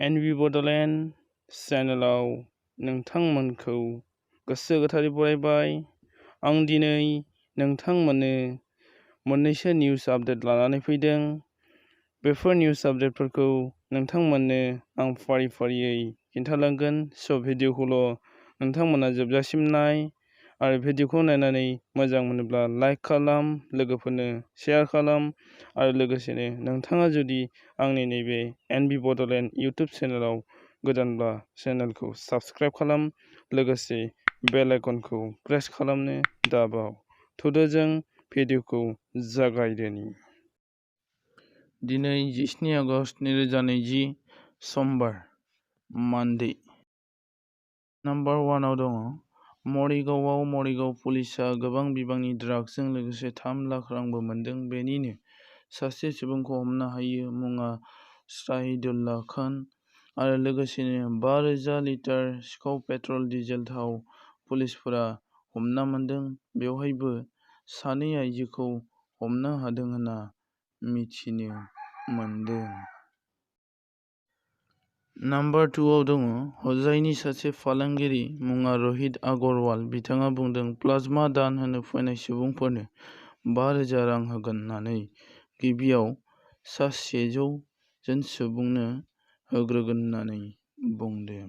एनबि बड'लेण्ड चेनेलाव नोंथांमोनखौ गोसो गोथारै बरायबाय। आं दिनै नोंथांमोननो मोननैसो निउस आपडेट लानानै फैदों। बेफोर निउस आपडेटफोरखौ नोंथांमोननो आं फारि फारियै खिन्थालांगोन। स' भिडिअखौल' नोंथांमोना जोबजासिम नाय आरो भिडिअखौ नायनानै मोजां मोनोब्ला लाइक खालाम, लोगोफोरनो शेयार खालाम आरो लोगोसेनो नोंथाङा जुदि आंनि नैबे एनबि बड'लेण्ड इउटुब चेनेलाव गोदानब्ला चेनेलखौ साबस्क्राइब खालाम, लोगोसे बेल आइकनखौ प्रेस खालामनो दाबाव। थुदो जों भिडिअखौ जागायदोनि। दिनै 17 आगस्ट 2020 समबार, मानडे। नाम्बार 1 आव दङ मरिगावआव मरिगाव पुलिसआ गोबां बिबांनि ड्राग्सजों लोगोसे 3 लाख रांबो मोनदों। बेनिनो सासे सुबुंखौ हमनो हायो, मुङा शाहिदुल्लाह खान आरो लोगोसेनो 5,000 लिटार सिखाव पेट्रल डिजेल थाव पुलिसफोरा हमना मोनदों। बेवहायबो 2 आइजोखौ हमनो हादों होनना मिथिनो मोनदों। नाम्बार 2 आव दङ हजाइनि सासे फालांगिरि, मुङा रहित अग्रवाल। बिथाङा बुंदों प्लाज्मा दान होनो फैनाय सुबुंफोरनो 5,000 रां होगोन होननानै गिबियाव 100 जन सुबुंनो होग्रोगोन होननानै बुंदों।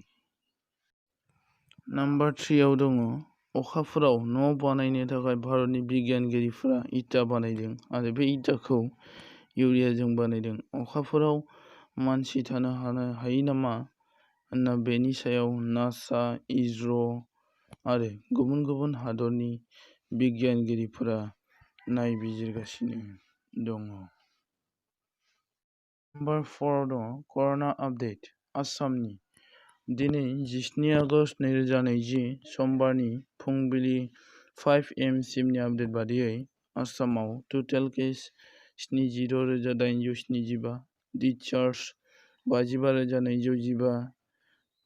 नाम्बार 3 आव दङ अखाफोराव न' बानायनो थाखाय भारतनि बिगियानगिरिफोरा इटा बानायदों आरो बे इटाखौ इउरियाजों बानायदों। अखाफोराव मानसि थानो हायो नामा होनना बेनि सायाव नासा, इसर' आरो गुबुन गुबुन हादरनि बिगियानगिरिफोरा नायबिजिरगासिनो दङ। नाम्बार 4 आव दङ कर'ना आपडेट आसामनि। दिनै 17 आगस्ट 2020 समबारनि फुंबिलि 5 AM सिमनि आपडेट बादियै आसामाव टटेल केस 76,875, डिस्चार्ज 55,215,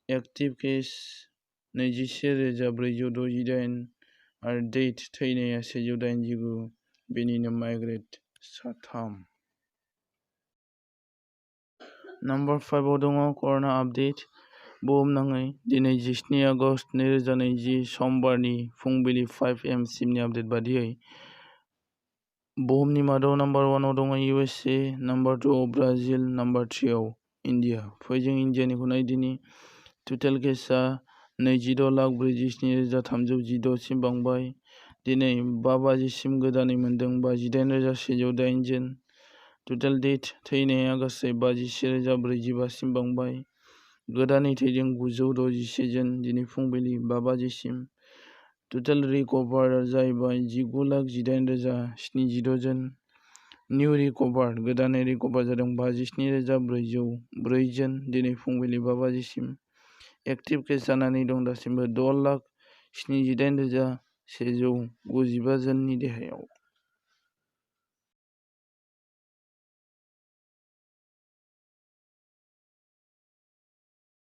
एक्टिभ केस 21,468 आरो डेथ थैनाया 189, बेनिनो माइग्रेट 3। नाम्बार 5 आव दङ कर'ना आपडेट बुहुमनाङै। दिनै 17 आगस्ट 2020 समबारनि फुंबिलि 5 AM सिमनि आपडेट बादियै बुहुमनि मादाव नाम्बार 1 आव दङ USA, नाम्बार 2 आव ब्राजिल, नाम्बार 3 आव इन्डिया। फै जों इन्डियानिखौ नायदिनि। टटेल केसआ 26,47,316 सिम बांबाय। दिनै 5 बाजिसिम गोदानै मोनदों 58,108 जन। टटेल डेथ थैनाया गासै 51,045 सिम बांबाय। गोदानै थैदों 961 जन दिनै फुंबिलि 5 बाजिसिम। टटेल रिकभार जाहैबाय 19,18,076 जन। निउ रिकभार गोदानै रिकभार जादों 57,404 जन दिनै फुंबिलि 5 बाजिसिम। एक्टिभ केस जानानै दं दासिमबो 6,78,195 जननि देहायाव।